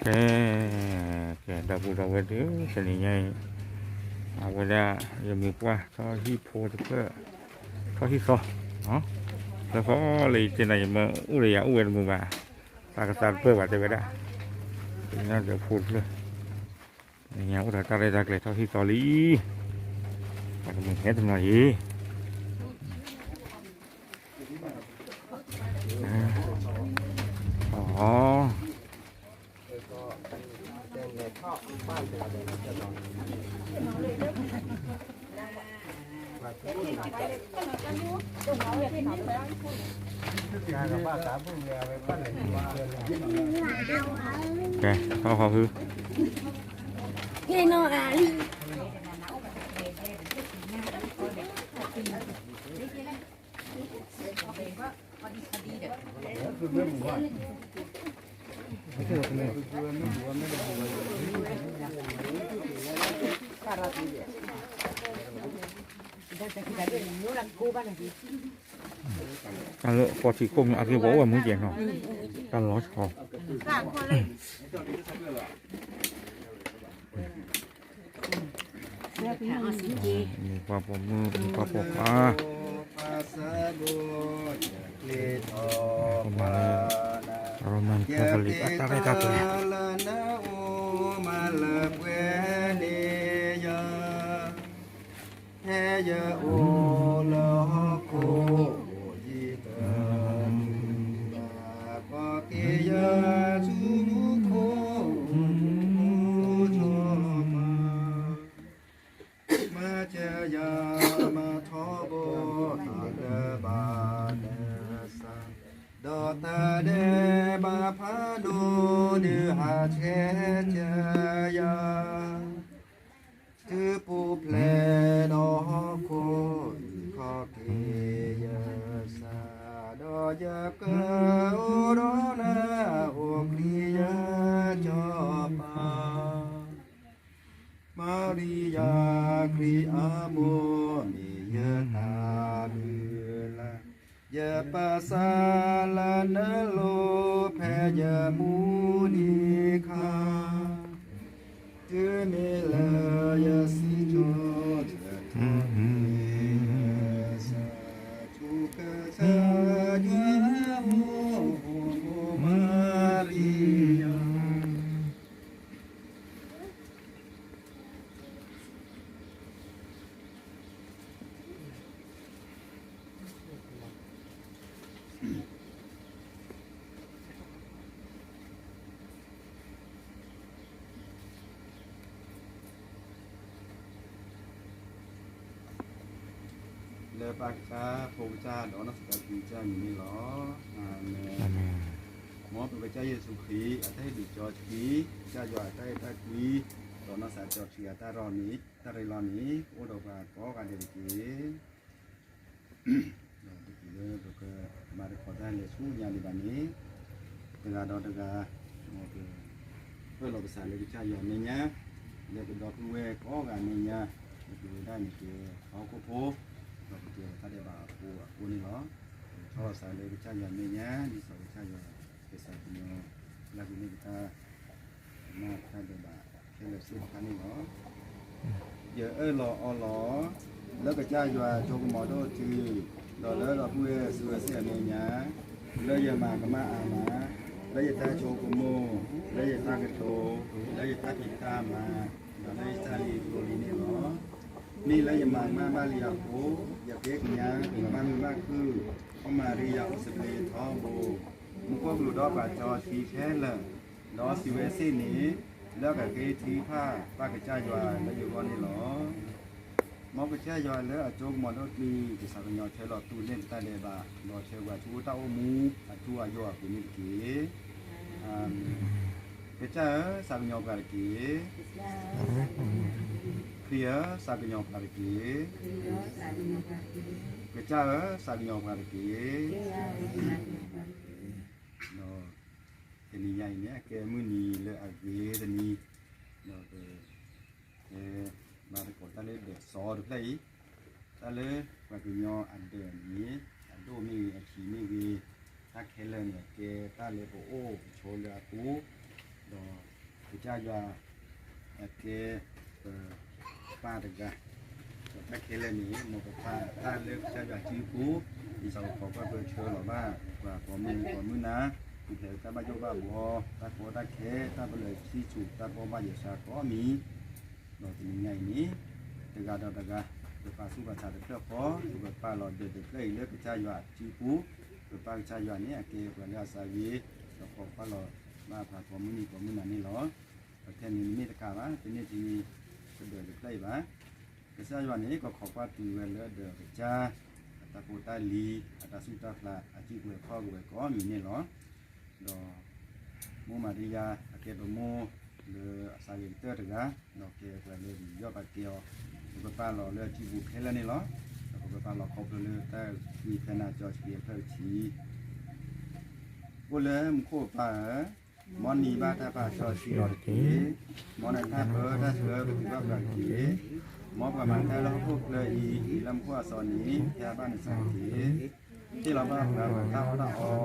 ကဲ, ကဲ ဒီပုၢ်ဒီဝဲၢ်သ့ၣ်, တနံၤညါအံၤ အဝဲဒၣ် ယမ့ၢ်ကွၢ်ထီၣ်ဟံၣ်ဖိတဖျၢၣ်, ထီၣ်ဟံၣ်သီ, လၢဃီလၢယတဲနၤ ယမ့ၢ်အိၣ်ဒီးယၤအိၣ်ဝဲတမုာ်ဘၣ်, သးကသးတပၢၢ်ဘၣ်တဲဝဲဒၣ်, တနံၤညါဒီးဖိတဖျၢၣ်, တနံၤညါအိၣ်ဒီးတၢ်ရဲၣ်တၢ်ကျဲၤထီၣ်ဟံၣ်သီလံ, ပှၤတမုာ်ဟဲတနီၤအံၤ အီ ကဲ ထီၣ်ခီဖု တၢ်လၢဃီထံးခိၣ်မ့ၢ်အါတက့ၢ် ပှၤအိၣ်ဝဲမူကဲနီၤ, တၢ်လီၤဆီ မ့ၢ်ပှၤပိာ်မုၣ် မ့ၢ်ပှၤပိာ်ခွါ, ပမၤလၢ Roman Catholic အတၢ်ရဲၣ်တၢ်ကျဲၤ ဟဲယအိၣ်လၢဟီၣ်ခိၣ်ယံၤတမုာ်ဘၣ်, ကီးက့ၤယဆူမူခိၣ် မူခိၣ်ထီၣ်မး, မၤစၢၤယၤမၤထီဘိတၢ်လၢဘၣ်နစၢ်, ဒီးတၢ်ဒဲးဘးဖးဒိၣ်ဒုးဟးဆှဲးစၢၤယၤ တုၤပူၤဖျဲးဒီးဟီၣ်ခိၣ်အံၤ ကီးက့ၤယဆၢ, ဒီးယကအိၣ်ဒီးနၤအိၣ်ချံယစီၤပၤ, မၤရံယၤခရံာ်အမိၢ်မ့ၢ်ယတၢ်မုၢ်လၢ်, ယပာ်စၢ်လၢနလိၤဖဲယမူဒံးခါ, တုၤမ့ၢ်လၢယစံးထီၣ် ယထီၣ်န့ၢ်ယစၢ်, ဆူကစၢ်ယွၤအအိၣ် မၤရံယၤ လၢပၢ်ကစၢ် ဖိကစၢ် ဒီးနီၢ်သးစီဆှံကစၢ်မံၤန့ၣ်လီၤ. အၤမ့ၣ်. မ်ပကစၢ်ယ့ၣ်ၡူးခရံာ်အတၢ်ဟ့ၣ်ဒုးကၠီဆှံ, ကစၢ်ယွၤအတၢ်အဲၣ်တၢ်ကွံ, ဒီးနီၢ်သးစီဆှံအတၢ်ရ့လိာ်န့ၣ်, တၢ်ရ့လိာ်န့ၣ် အိၣ်ဒီးပှၤကိးဂၤဒဲးတက့ၢ်. ဒီးပကမၤတခီတၢ်လဲၤဆူညါဒံးဘၣ်န့ၣ်, တဂၤဒီးတဂၤ ပၢၢ်လီၤပသးလၢကစၢ်ယွၤအမဲာ်ညါ, လၢပဒီပုၢ်ဝဲၢ်ကိးဂၤအမဲာ်ညါ, ပကဝဲဒၣ်န့ၣ်က့ၤဟီၣ်ခိၣ်ဖိ, ဒီးပကဲတၢ်ဒဲးဘးအဖိအဃိန့ၣ်လီၤ. ထီၣ်လီၤသးလၢကစၢ်ယွၤအမဲာ်ညါ, ဒ်သိးကစၢ်ယွၤကစးပညီ လၢကန့ၢ်ကတၢၢ် မၤတၢ်ဒဲးဘးခဲလၢာ်သ့ၣ်တဖၣ်န့ၣ်လီၤ. ယအၢၣ်လီၤအီလီၤ လၢကစၢ်ယွၤအစိကမီၤဒိၣ်တုၤ, ဒီးလၢဒီပုၢ်ဝဲၢ်စုဝဲသ့ၣ်အမဲာ်ညါ, လၢယမၤကမၣ်အါမး, လၢယတၢ်ဆိကမိၣ်, လၢယတၢ်ကတိၤ, လၢယတၢ်ဖံးတၢ်မၤ, ဒီးလၢယတၢ်လံၤကျိၤလံၤန့ၣ်လီၤ. မ့ၢ်လၢယမၤကမၣ်ဘၣ်လံအဃိ, ယဃ့ကညး ယဘၣ်မုာ်ဘၣ်ခုၣ်, အိၣ်မၤရံယၤအိၣ်သဘျ့ထီဘိ, မူခိၣ်ကလူးဒီးပှၤစီဆှံခဲလၢာ်, ဒီးစံးဝဲသ့ၣ်န့ၣ်, လၢကဃ့ထုကဖၣ်ပၢ်ကစၢ်ယွၤလၢယဂီၢ်န့ၣ်လီၤ. မ်ကစၢ်ယွၤလၢအစိကမီၤဒိၣ်တုၤ ကစးကညီၤဆၢလီၤတူၢ်န့ၢ်ပတၢ်ဒဲးဘး, ဒီးဆှၢပှၤဆူတၢ်အိၣ်မူအထူအယိာ်အပူၤန့ၣ်တက့ၢ်. အၤမ့ၣ်. ကစၢ်ဧၢ, စးကညီၤပှၤတက့ၢ်. ခရံာ်ဧၢ, စးကညီၤပှၤတက့ၢ်. ကစၢ်ဧၢ, စးကညီၤပှၤတက့ၢ်. ဒီးတနံၤညါအံၤန့ၣ် အကဲမုၢ်နံၤလၢအဂ့ၤတနံၤ, ဒီးပ မၤသကိးတၢ်လၢဒၢးစီတဖျၢၣ်အံၤ, တၢ်လၢပှၤကညီအဒၢးန့ၣ်, အဒိၣ်မ့ၢ်ဂ့ၤ, အဆံးမ့ၢ်ဂ့ၤ, တၢ်ခဲလၢာ်န့ၣ် အကဲတၢ်လၢပအိၣ်ပဆိးလၢအပူၤ, ဒီး ကစၢ်ယွၤ အကဲ ပ ပၢ်တဂၤ, ဒီးတၢ်ခဲလၢာ်န့ၣ် မ်ပပၢ်တၢ်လၢကစၢ်ယွၤစုပူၤ, ဒ်သိးကခိးကွၢ်ပၢဆှၢလီၤဘၣ် ပှၤကိးမုၢ်နံၤကိးမုၢ်နၤ, ပူၤဖျဲးတၢ်ဘၣ်ယိၣ်ဘၣ်ဘှီ, တၢ်ကီတၢ်ခဲ, တၢ်ပလၢၢ်ဆံဆူၣ်, တၢ်ဘီၣ်ဘၣ်ယဲၢ်ဆါကိးမံၤ, ဒီးတနံၤညါအံၤန့ၣ် တဂၤဒီးတဂၤ ပပာ်ဆူၣ်ပာ်ဆါတဖျၢၣ်ဃီ, ပပာ်လီၤဒၢးတဖျၢၣ်အံၤလၢကစၢ်ယွၤစုပူၤ, ပပၢ်ကစၢ်ယွၤန့ၣ် အကဲပှၤလၢအစၢ်ဂ့ၤ, ဒီးခိးကွၢ်လီၤဘၣ်ပှၤကိးမုၢ်နံၤကိးမုၢ်နၤန့ၣ်လီၤ. ပထဲန့ၣ်မ့ၢ်တခါဘၣ်, တန့ၢ်ထံ ပဒၢးတဖျၢၣ်အံၤဘၣ်. ကစၢ်ယွၤန့ၣ် ကခိးကွၢ်တုၤဝဲလၢဒၢးကစၢ် အတၢ်ဖိတၢ်လံၤ, အတၢ်ဆူၣ်တၢ်ဖျး, အစုကဝဲၤခီၣ်ကဝဲၤကိးမံၤန့ၣ်လီၤ. ဒီး မိၢ်မၤရံယၤ အကဲပမိၢ်လၢအစၢ်ဂ့ၤကတၢၢ်တဂၤ, ဒီးကဲပှၤလၢပယီၣ်ပာ်ကဲအီၤ, ဒီးပပာ်လီၤလၢအစုပူၤခဲလၢာ်န့ၣ်လီၤ. ဒီးပပာ်လီၤခီဖျိလၢတၢ်ကွံဖဲနၤကၠီဆှံအဖျၢၣ်တဆံ အိၣ်လၢမူခိၣ်ပၢ်ဧၢ, မ်နံၤဘၣ်တၢ်ပာ်စီဆှံအီၤတက့ၢ်. မ်နတၢ်ပၢတၢ်ဆှၢပတုာ်ဘၣ်ပှၤတက့ၢ်. မ်ပှၤမၤတၢ်လၢဟီၣ်ခိၣ်ချၢအံၤ တုၤလၢမူခိၣ်အစီၤန့ၣ် ဟဲဘၣ်နၤတက့ၢ်. ဟ့ၣ်လီၤဘၣ်ပှၤတၢ်အီၣ်တၢ်အီ တနံၤအံ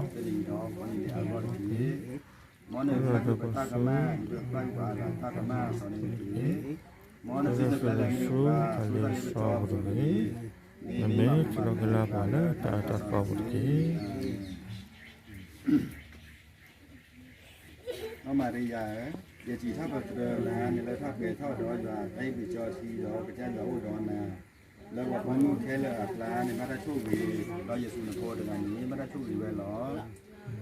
ၤဒီးကိးနံၤဒဲးအဂီၢ်တက့ၢ်. မ်နကမၤက့ၤပတၢ်ကမၣ် ဒ်သိးပာ်က့ၤပှၤအဂၤတၢ်ကမၣ်အသိးန့ၣ်တက့ၢ်. မ်နသုတဖျါလၢမ့ၢ်ပှၤ ဆိၣ်တၢ်လၢပစီပူၤတက့ၢ်. မ့မ့ၢ်ကလီကလီပှၤလၢတၢ်အၢတၢ်သီပူၤတက့ၢ်. နီၢ်မၤရံယၤဧၢ, ယစံးထီၣ်ပတြၢၤနၤ နလၢထီၣ်ပှဲၤထီၣ်ဒီးယွၤ တၢ်ဟ့ၣ်ပလံာ်စီဆှံဒီး ကစၢ်ယွၤအိၣ်ဒီးနၤ, လၢပှၤပိာ်မုၣ်ခဲလၢာ်အကျါ နဘၣ်တၢ်ဆိၣ်ဂ့ၤ, ဒီးယ့ၣ်ၡူးနဖိတဂၤန့ၣ် ဘၣ်တၢ်ဆိၣ်ဂ့ၤဝဲလီၤ.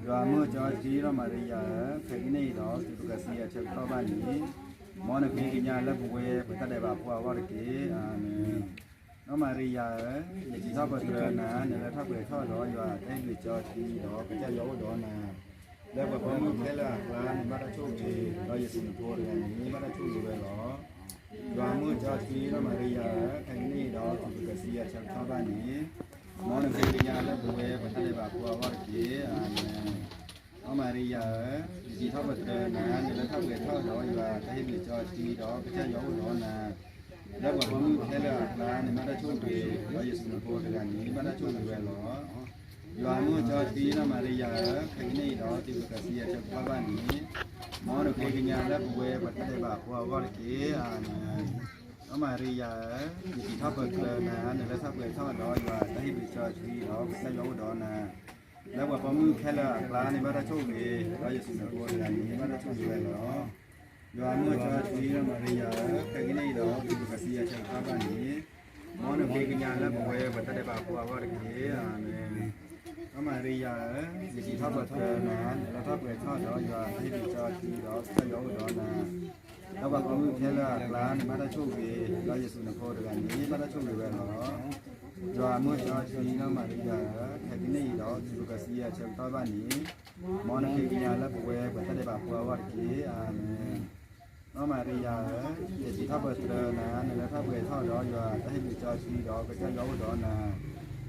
ယွၤမုၢ်စီဆှံ နီၢ်မၤရံယၤဧၢ, ခဲကနံၣ်အံၤဒီးတုၤပကစံးအဆၢကတီၢ်ဘၣ်န့ၣ်, မ်နဃ့ကညးလၢပဝဲပတၢ်ဒဲးဘးဖိအဂီၢ်တက့ၢ်. အၤမ့ၣ်. နီၢ်မၤရံယၤဧၢ, ယစံးထီၣ်ပတြၢၤနၤ နလၢထီၣ်ပှဲၤထီၣ်ဒီးယွၤ တၢ်ဟ့ၣ်ပလံာ်စီဆှံဒီး ကစၢ်ယွၤအိၣ်ဒီးနၤ, လၢပှၤပိာ်မုၣ်ခဲလၢာ်အကျါ နဘၣ်တၢ်ဆိၣ်ဂ့ၤ, ဒီးယ့ၣ်ၡူးနဖိတဂၤန့ၣ် ဘၣ်တၢ်ဆိၣ်ဂ့ၤဝဲလီၤ. ယွၤမုၢ်စီဆှံ နီၢ်မၤရံယၤဧၢ, ခဲကနံၣ်အံၤဒီးတုၤပကစံးအဆၢကတီၢ်ဘၣ်န့ၣ်, မ်နဃ့ကညးလၢပဝဲပတၢ်ဒဲးဘးဖိအဂီၢ်တက့ၢ်. အၤမ့ၣ်. နီၢ်မၤရံယၤဧၢ, ယစံးထီၣ်ပတြၢၤနၤ နလၢထီၣ်ပှဲၤထီၣ်ဒီးယွၤ တၢ်ဟ့ၣ်ပလံာ်စီဆှံဒီး ကစၢ်ယွၤအိၣ်ဒီးနၤ, လၢပှၤပိာ်မုၣ်ခဲလၢာ်အကျါ နဘၣ်တၢ်ဆိၣ်ဂ့ၤ, ဒီးယ့ၣ်ၡူးနဖိတဂၤန့ၣ် ဘၣ်တၢ်ဆိၣ်ဂ့ၤဝဲလီၤ. ယွၤမုၢ်စီဆှံ နီၢ်မၤရံယၤဧၢ, ခဲကနံၣ်အံၤဒီးတုၤပကစံးအဆၢကတီၢ်ဘၣ်န့ၣ်, မ်နဃ့ကညးလၢပဝဲပတၢ်ဒဲးဘးဖိအဂီၢ်တက့ၢ်. အၤမ့ၣ်. နီၢ်မၤရံယၤဧၢ, ယစံးထီၣ်ပတြၢၤနၤ နလၢထီၣ်ပှဲၤထီၣ်ဒီးယွၤ တၢ်ဟ့ၣ်ပလံာ်စီဆှံဒီး ကစၢ်ယွၤအိၣ်ဒီးနၤ, လၢပှၤပိာ်မုၣ်ခဲလၢာ်အကျါ နဘၣ်တၢ်ဆိၣ်ဂ့ၤ, ဒီးယ့ၣ်ၡူးနဖိတဂၤန့ၣ် ဘၣ်တၢ်ဆိၣ်ဂ့ၤဝဲလီၤ. ယွၤမုၢ်စီဆှံ နီၢ်မၤရံယၤဧၢ, ခဲကနံၣ်အံၤဒီးတုၤပကစံးအဆၢကတီၢ်ဘၣ်န့ၣ်, မ်နဃ့ကညးလၢပဝဲပတၢ်ဒဲးဘးဖိအဂီၢ်တက့ၢ်. အၤမ့ၣ်. နီၢ်မၤရံယၤဧၢ, ယစံးထီၣ်ပတြၢၤနၤ နလၢထီၣ်ပှဲၤထီၣ်ဒီးယွၤ တၢ်ဟ့ၣ်ပလံာ်စီဆှံဒီး ကစၢ်ယွၤအိၣ်ဒီးနၤ,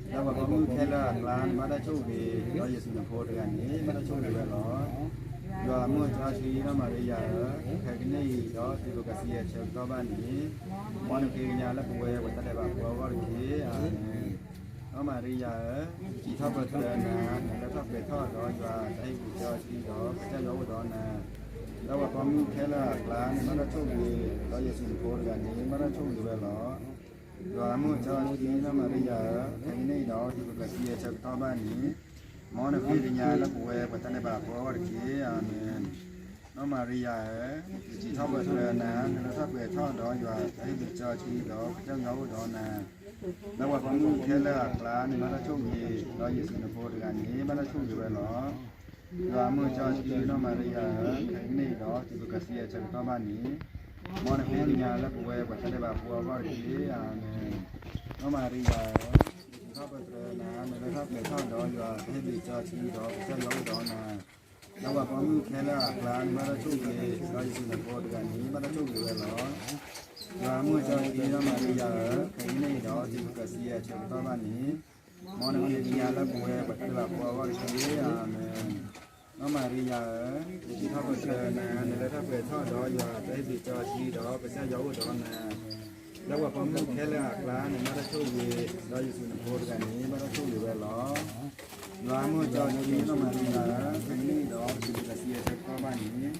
လၢပှၤပိာ်မုၣ်ခဲလၢာ်အကျါ နဘၣ်တၢ်ဆိၣ်ဂ့ၤ, ဒီးယ့ၣ်ၡူးနဖိတဂၤန့ၣ် ဘၣ်တၢ်ဆိၣ်ဂ့ၤဝဲလီၤ. ယွၤမုၢ်စီဆှံ နီၢ်မၤရံယၤဧၢ, ခဲကနံၣ်အံၤဒီး တုၤပကစံးအဆၢကတီၢ်ဘၣ်န့ၣ်, မ်နဃ့ကညးလၢပဝဲပတၢ်ဒဲးဘးဖိအဂီၢ်တက့ၢ်. အၤမ့ၣ်. နီၢ်မၤရံယၤဧၢ, ယစံးထီၣ်ပတြၢၤနၤ နလၢထီၣ်ပှဲၤထီၣ်ဒီးယွၤ တၢ်ဟ့ၣ်ပလံာ်စီဆှံဒီး ကစၢ်ယွၤအိၣ်ဒီးနၤ, လၢပှၤပိာ်မုၣ်ခဲလၢာ်အကျါ နဘၣ်တၢ်ဆိၣ်ဂ့ၤ, ဒီးယ့ၣ်ၡူးနဖိတဂၤန့ၣ် ဘၣ်တၢ်ဆိၣ်ဂ့ၤဝဲလီၤ. ယွၤမုၢ်စီဆှံ နီၢ်မၤရံယၤဧၢ, ခဲကနံၣ်အံၤဒီးတုၤပကစံးအဆၢကတီၢ်ဘၣ်န့ၣ်, မ်နဃ့ကညးလၢပဝဲပတၢ်ဒဲးဘးဖိအဂီၢ်တက့ၢ်. အၤမ့ၣ်. နီၢ်မၤရံယၤဧၢ, ယစံးထီၣ်ပတြၢၤနၤ နလၢထီၣ်ပှဲၤထီၣ်ဒီးယွၤ တၢ်ဟ့ၣ်ပလံာ်စီဆှံဒီး ကစၢ်ယွၤအိၣ်ဒီးနၤ, လၢပှၤပိာ်မုၣ်ခဲလၢာ်အကျါ နဘၣ်တၢ်ဆိၣ်ဂ့ၤ, ဒီးယ့ၣ်ၡူးနဖိတဂၤန့ၣ် ဘၣ်တၢ်ဆိၣ်ဂ့ၤဝဲလီၤ. ယွၤမုၢ်စီဆှံ နီၢ်မၤရံယၤဧၢ, ခဲကနံၣ်အံၤဒီးတုၤပကစံးအဆၢကတီၢ်ဘၣ်န့ၣ်, မ်နဃ့ကညးလၢပဝဲပတၢ်ဒဲးဘးဖိအဂီၢ်တက့ၢ်. အၤမ့ၣ်. နီၢ်မၤရံယၤဧၢ, ယစံးထီၣ်ပတြၢၤနၤ နလၢထီၣ်ပှဲၤထီၣ်ဒီးယွၤ တၢ်ဟ့ၣ်ပလံာ်စီဆှံဒီး ကစၢ်ယွၤအိၣ်ဒီးနၤ, လၢပှၤပိာ်မုၣ်ခဲလၢာ်အကျါ နဘၣ်တၢ်ဆိၣ်ဂ့ၤ, ဒီးယ့ၣ်ၡူးနဖိတဂၤန့ၣ် ဘၣ်တၢ်ဆိၣ်ဂ့ၤဝဲလီၤ. ယွၤမုၢ်စီဆှံ နီၢ်မၤရံယၤဧၢ, ခဲကနံၣ်အံၤဒီးတုၤပကစံးအဆၢကတီၢ်ဘၣ်န့ၣ်, မ်နဃ့ကညးလၢပဝဲပတၢ်ဒဲးဘးဖိအဂီၢ်တက့ၢ်. အၤမ့ၣ်. နီၢ်မၤရံယၤဧၢ, ယစံးထီၣ်ပတြၢၤနၤ နလၢထီၣ်ပှဲၤထီၣ်ဒီးယွၤ တၢ်ဟ့ၣ်ပလံာ်စီဆှံဒီး ကစၢ်ယွၤအိၣ်ဒီးနၤ, လၢပှၤပိာ်မုၣ်ခဲလၢာ်အကျါ နဘၣ်တၢ်ဆိၣ်ဂ့ၤ, ဒီးယ့ၣ်ၡူးနဖိတဂၤန့ၣ် ဘၣ်တၢ်ဆိၣ်ဂ့ၤဝဲလီၤ. ယွၤမုၢ်စီဆှံ နီၢ်မၤရံယၤဧၢ, ခဲကနံၣ်အံၤဒီးတုၤပကစံးအဆၢကတီၢ်ဘၣ်န့ၣ်, မ်နဃ့ကညးလၢပဝဲပတၢ်ဒဲးဘးဖိအဂီၢ်တက့ၢ်. အၤမ့ၣ်. နီၢ်မၤရံယၤဧၢ, ယစံးထီၣ်ပတြၢၤနၤ နလၢထီၣ်ပှဲၤထီၣ်ဒီးယွၤ တၢ်ဟ့ၣ်ပလံာ်စီဆှံဒီး ကစၢ်ယွၤအိၣ်ဒီးနၤ, လၢပှၤပိာ်မုၣ်ခဲလၢာ်အကျါ နဘၣ်တၢ်ဆိၣ်ဂ့ၤ, ဒီးယ့ၣ်ၡူးနဖိတဂၤန့ၣ် ဘၣ်တၢ်ဆိၣ်ဂ့ၤဝဲလီၤ. ယွၤမုၢ်စီဆှံ နီၢ်မၤရံယၤဧၢ, ခဲကနံၣ်အံၤဒီးတုၤပကစံးအဆၢကတီၢ်ဘၣ်န့ၣ်,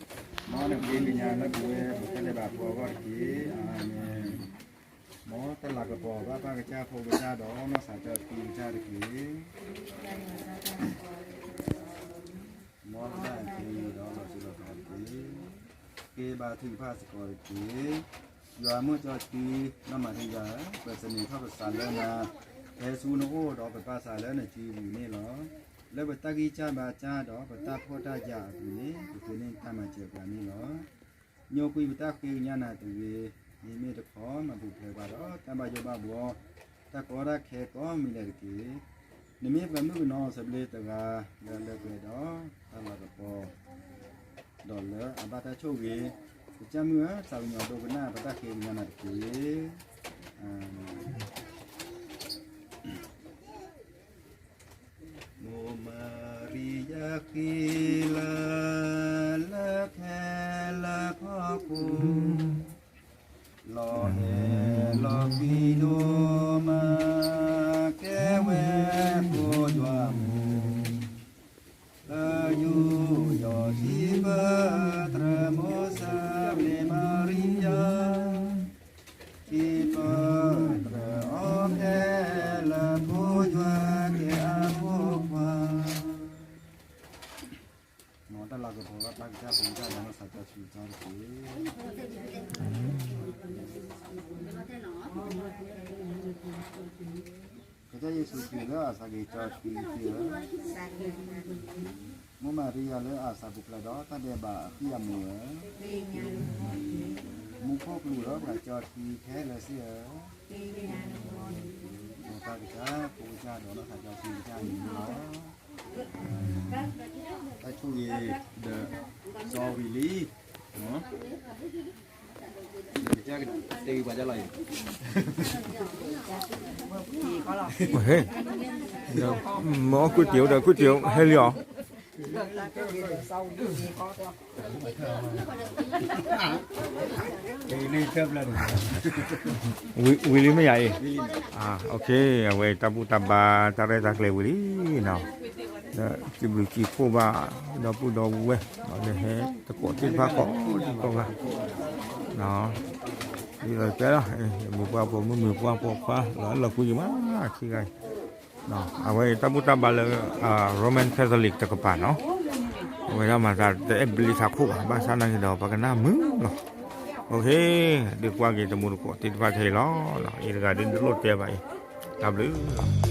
မ်နက့ၤကညးလၢပဝဲပတၢ်ဒဲးဘးဖိအဂီၢ်တက့ၢ်. အၤမ့ၣ်. မ်တၢ်လၤကပီၤဘၣ်ပၢ်ကစၢ်ဖိကစၢ်ဒီးနီၢ်သးစီဆှံကစၢ်တက့ၢ်. မ်တၢ်အက့ၤဒီးလီၤစိၤလီၤထီတက့ၢ်. က့ၤဘါထုကဖၣ်စ့ၢ်ကီးတက့ၢ်. ယွၤမုၢ်ကၠီဆှံ နီၢ်မၤတယၤဧၢ, ပသန့ၤထီၣ်ပသးလၢနၤ, ဟဲဆူနအိၣ်ဒီးပဘၣ်သးလၢနစုပူၤန့ၣ်လီၤ. လၢပတၢ်ဂံၢ်စၢ်ဘါစၢ်ဒီးပတၢ်ဖှီၣ်တၢ်ယာ်အပူၤန့ၣ် ပဃ့န့ၢ်တၢ်မၤစၢၤပှၤန့ၣ်လီၤ. ညိကွံာ်ပတၢ်ဃ့ကညးနၤတဂ့ၤ, မ့မ့ၢ်တခီ မၤပူၤဖျဲးပှၤဒီးတၢ်ဘၣ်ယိၣ်ဘၣ်ဘှီ, တၢ်ကီတၢ်ခဲကိးမံၤဒဲးတက့ၢ်. နမ့ၢ်ပှၤမုၣ်ကနီၤစၢဘျ့တဂၤ လၢအလၢပှဲၤဒီးတၢ်လၤကပီၤ ဒီးလၢအဘၣ်တၢ်ဆိၣ်ဂ့ၤ, ကစၢ်မုၢ်ဧၢ, သးကညီၤဒိကနၣ်ပတၢ်ဃ့ကညးနၤတက့ၢ်. အၤမ့ၣ်. မိၢ်မၤရံယၤဃ့လၤ လၢခဲလၢာ်ဖီခိၣ်, လီၤဟဲလီၤကွံဒိၣ်မး ကဲဝဲဖိယွၤမိၢ်, ပယူးယီၣ်ထံပၢၢ်တြၢၤမိၢ်စၢ်မ့ၢ်မၤရံယၤ, ထံပၢၢ်တြၢၤအီၤဖဲလၢဖိယွၤကဲအဖိခွါ. မ်တၢ်လၤကပီၤဘၣ်ပၢ်ကစၢ်ဖိကစၢ်ဒီးနီၢ်သးစီဆှံကစၢ်တက့ၢ်. ကစၢ်ယ့ၣ်ၡူးခရံာ်လၢအသးက့ၤကၠီထံသ့ၣ်ဧၢ, မိၢ်မၤရံယၤလၢအသးပူၤဖျဲးဒီးတၢ်ဒဲးဘးအဃံအမူးဧၢ, မူခိၣ်ကလူးဒီးပှၤကၠီထံခဲလၢာ်သ့ၣ်ဧၢ, မ်တၢ်ကစၢ်ဖိကစၢ်ဒီးနီၢ်သးစီဆှံကစၢ်န့ၣ်လီၤ. တၢ်ဆိၣ်ဂ့ၤဒီးစီဝံၤလံ, ဒီးကစၢ်ကတဲာ်ကပၤလီၤအံၤ, မ့ၢ်အီၣ်ကွံာ်တံာ်ဒီးကွံာ်တံာ်ဟဲလံအီၤ ဝံၤလံမ့ၢ်ယၤအံၤ, အဝဲတၢ်ဘူၣ်တၢ်ဘါတၢ်ရဲၣ်တၢ်ကျဲၤဝံၤလံနီၤ, ဒီးစံးဘျုးစံးဖှိၣ်ဘၣ် ဒီပုၢ်ဒီဝဲၢ် လၢဟဲသကိးသ့ၣ်တဖၣ်ကိးဒံးကိးဂၤ, ဒ်သိးတဲလီၤ မုၢ်ပှၢ်ဖိမုၣ်မုၢ်ပှၢ်ဖိခွါ လီၤလီၤကူယံၤမးခံဂၤအံၤ, အဝဲတၢ်ဘူၣ်တၢ်ဘါလၢ Roman Catholic တကပၤနီၤ, အဝဲဒၣ်မၤသးတအဲၣ်ဘျ့ထးခိၣ်ဘၣ် ဘၣ်ဆၣ်နာ်က့ဒီးပကနၣ်မုာ်လီၤ, ဒုးကွၢ်က့ၤတမူတကိးသ့ၣ်တဖၣ်ခဲအံၤလီၤ, အံၤတဂၤဒ်နလိၣ်တဲဘၣ်အံၤ, တၢ်ဘျုး